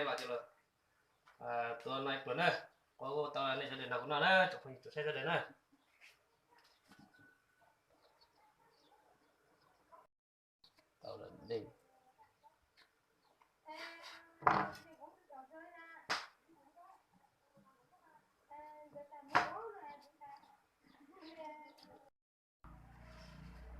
Tua no pluas na, kuv ua tau nej sawv daws nrog kuv noj na, tsoom phooj ywg tsoom saib sawv daws na.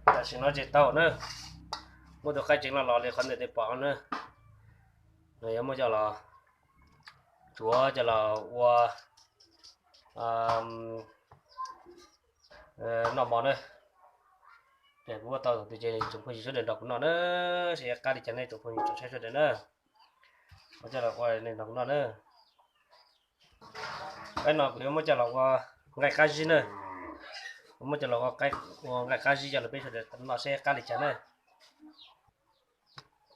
Tam sim no ces tau na, muaj tus qaib tseem los los li qhov ntawm nej pom na, no yuav muab coj los, tsuav coj los ua noj mov na. Ces kuv ua tau tus ces tsoom phooj ywg sawv daws nrog kuv noj na, seb qab li cas nej tsoom phooj ywg tsoom saib sawv daws na, muab coj los ua nej nrog kuv noj na. Qaib no kuv yuav muab coj los ua nqaij qab zib na, kuv muab coj los ua nqaij qab zib coj los peb sawv daws noj seb qab li cas na.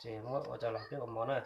Ces muab ua coj los peb ua mov na.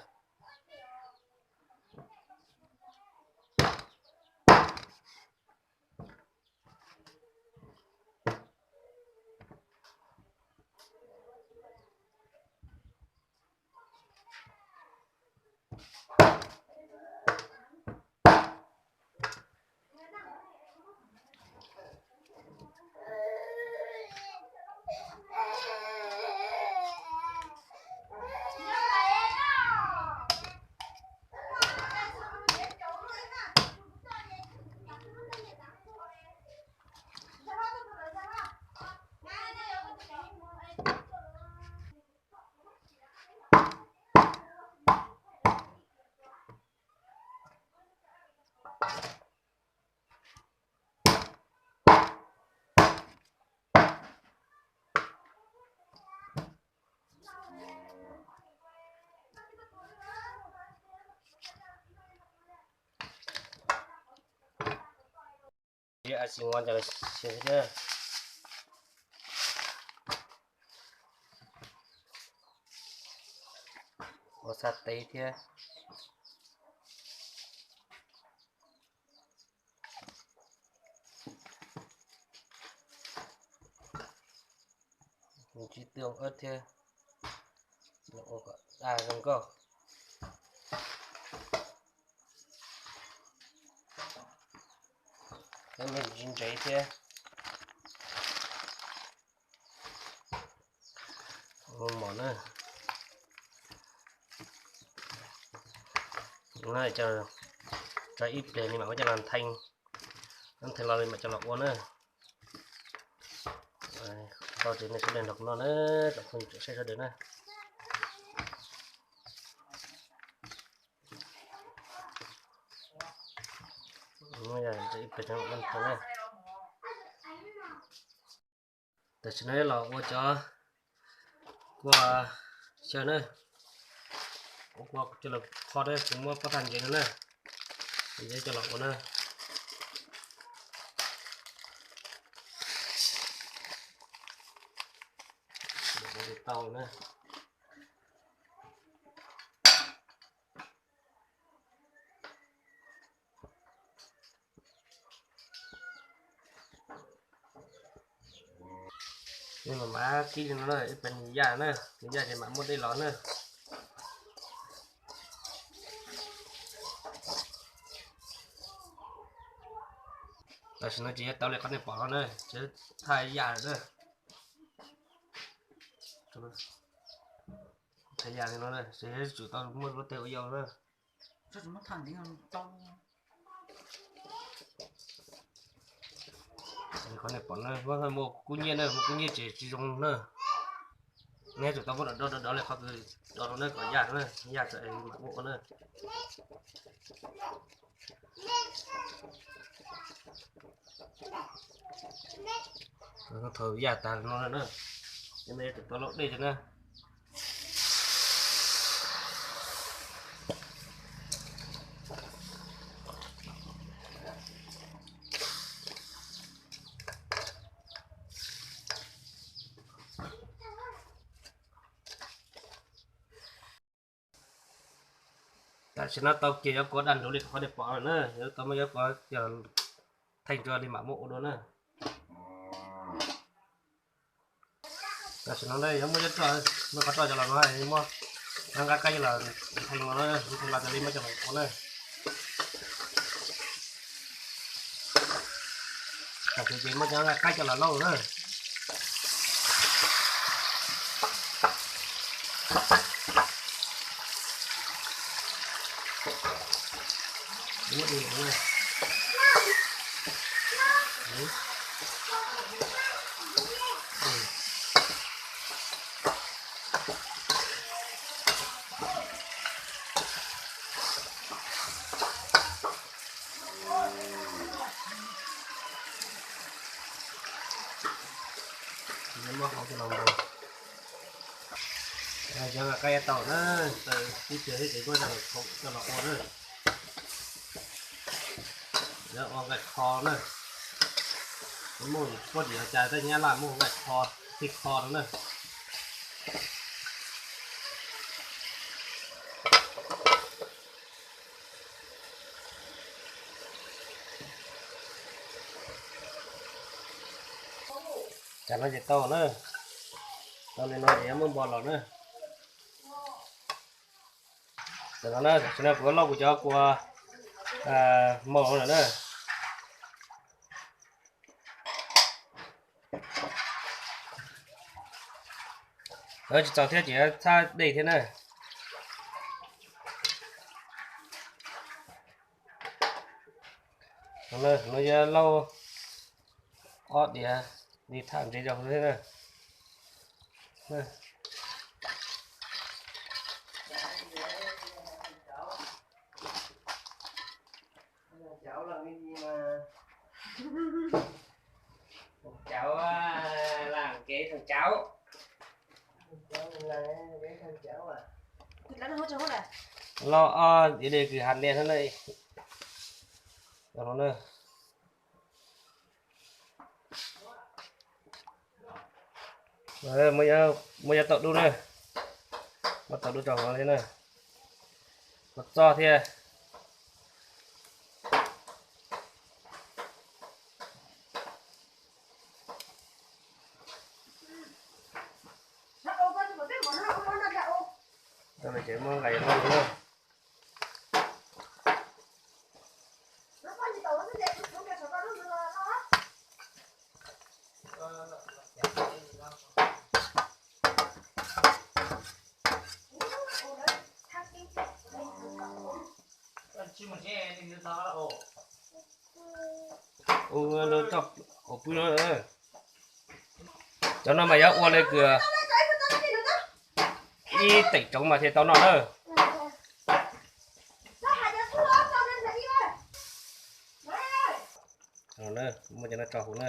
Xi nua coj los siav thiab, ua xab tes thiab. Ntsib twj ib thiab, ua kom daj zoo nkauj. Cov me ntsis ntsev thiab. Ua mov na. Tso ib pliag li mam muab coj los ntheev, ntheev los li mam coj los ua na. Tau ces nej sawv daws nrog kuv noj na, tsoom phooj ywg tsoom saib sawv daws na. Ib pliag ntheev na. Tam sim no los ua cov kua xyaw na, ua kua coj los kho na, kuv muab pob tag ntsev no na, ntsev coj los ua na. Tau na. Nej mam kib li no na, ib pliag nws yaj na, nws yaj ces mam muab dej los na. Tam sim no ces yuav tau li qhov nej pom no na, ces thaj yaj lawm na. Thaj yaj li no na, ces yuav tsum tau muab lub teg ua yau na. Qhov nej pom na, muaj kub nyiab na, muaj kub nyiab ces tsis zoo na. Nej yuav tsum tau muab dov dov dov li qhov kws dov no na kom yaj na, yaj txawm mam muab ua na. Thaum yaj tag no na, nej yuav tsum tau laub dej tso na. Tam sim no tau kiag yuav kua daj nrug li qhov nej pom lawm na, yuav tau muab yuav kua coj theej tso li mam muab ua dua na. Tam sim no yuav muab yuav roj, muab qhov roj coj los no muab Nqa qaib coj los, nthe los na, nthe los tas li muab coj los ua na. Tam sim ces muab cov nqa qaib coj los lauj na. Muab hau coj los npau. Cov nqa qaib tau na, tau ib pliag thiab ces muab coj los ua na. Yuav ua nqaij kho na. Muaj puab tim Nyab Laj muaj nqaij kho, tib kho no na. Tam no ces tau na. Tau li no ces yuav muab npo los na. Tam no na, tam sim no kuv yuav lauj kuv cov kua maum no na. Tsis txaus thiab ces yuav txhab dej thiab na. No yuav lauj ob diav li tham ntsev rau thiab na. Cauv, lam kev thaj cauv. Los ob diav li kws has nias no na. Muab cov taum dub na, muab taum dub rau hauv thiab na, kua txob thiab. Tau no ces muab nqaij yuav tau na. Ua pw no. Cov no mas yuav ua li kws ib teem tsoov mas thiaj tau noj na. Muab cov no tso hauv na.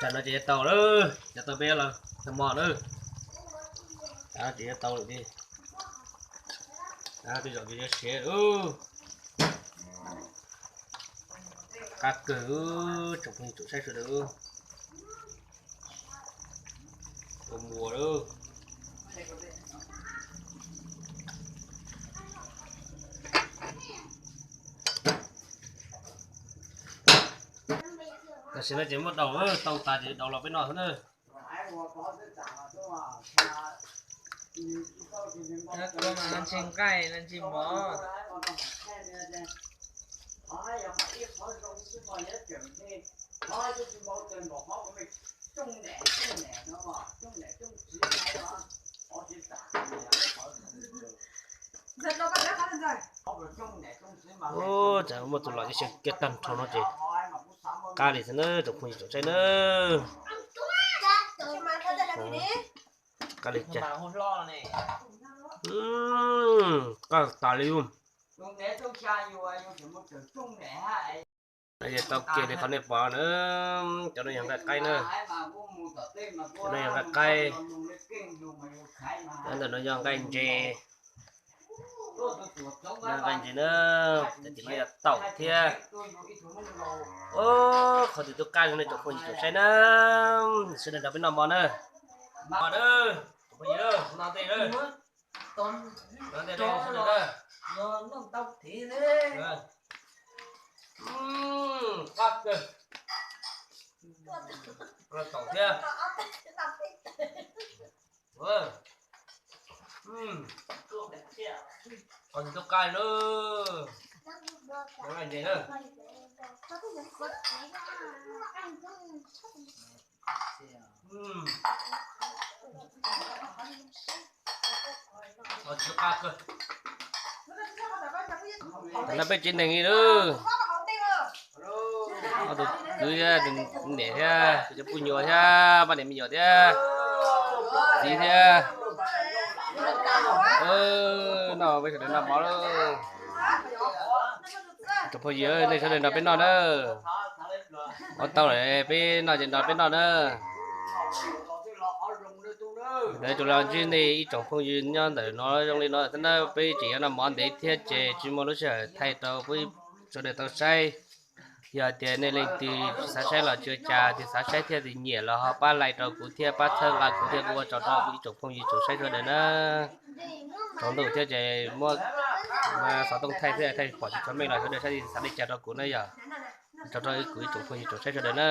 Tam no ces yuav tau lawm, cov tau peb los tau mos na. Tam no ces yuav tau lawm tiag. Tej zaum ces yuav siav lawm. Qab kawg, tsoom phooj ywg tsoom saib sawv daws. Ua muas lawm. Tam sim no ces muab daus, tau tas ces daus los peb noj xwb na. Kuv mas no ntsis nqaij no ntsis mov. Ub, cas muaj tus los ces xyaw kiag tag nrho no ces qab li xwb na, tsoom phooj ywg tsoom saib na. Qab li cas, qab tas li. Tau kiag li qhov nej pom na, cov no yog nqaij qaib na. Cov no yog nqaij qaib, cov ntawm no yog nqaij ntses. Nqaij ntses na, tam sim no yog taum thiab. Ub, qhov twg twb qab no nej tsoom phooj ywg tsoom saib na, sawv daws nrog peb noj mov na. Mov na, tsoom phooj ywg, noj tej na. Rau los noj tau thiv ne. Qab kawg. Rau tom thiab. Qhov tsis tub qab na. Nyob nce na. Tam no peb tsev neeg li lawm. Ob tug kwv thiab tus niam thiab tus cov phooj ywg thiab poj niam me nyuam thiab txiv thiab. No peb sawv daws noj mov lawm. Tsoom phooj ywg, nej sawv daws nrog peb noj na. Ua tau lawm peb noj ces nrog peb noj na. Ntawd rau los ntsib nej ib tsoom phooj ywg nyob ntawm no zoo li no xwb na, peb tseem yuav noj mov ntev thiab ces tsis muaj lub sij hawm thaij rau peb sawv daws tau saib. Yog tias nej leej twg tsis xav saib los tsis ua cas, tias xav saib thiab tias nyiam los ho pab like rau kuv thiab pab txhawb nqa kuv thiab, kuv ua tsaug rau kuv ib tsoom phooj ywg tsoom saib sawv daws na. Tsaus ntuj thiab ces muab xov tooj thaij thiab thaij pom tsis tshua meej los sawv daws saib xav li cas rau kuv na yog. Tsaug rau kuv ib tsoom phooj ywg tsoom saib sawv daws na.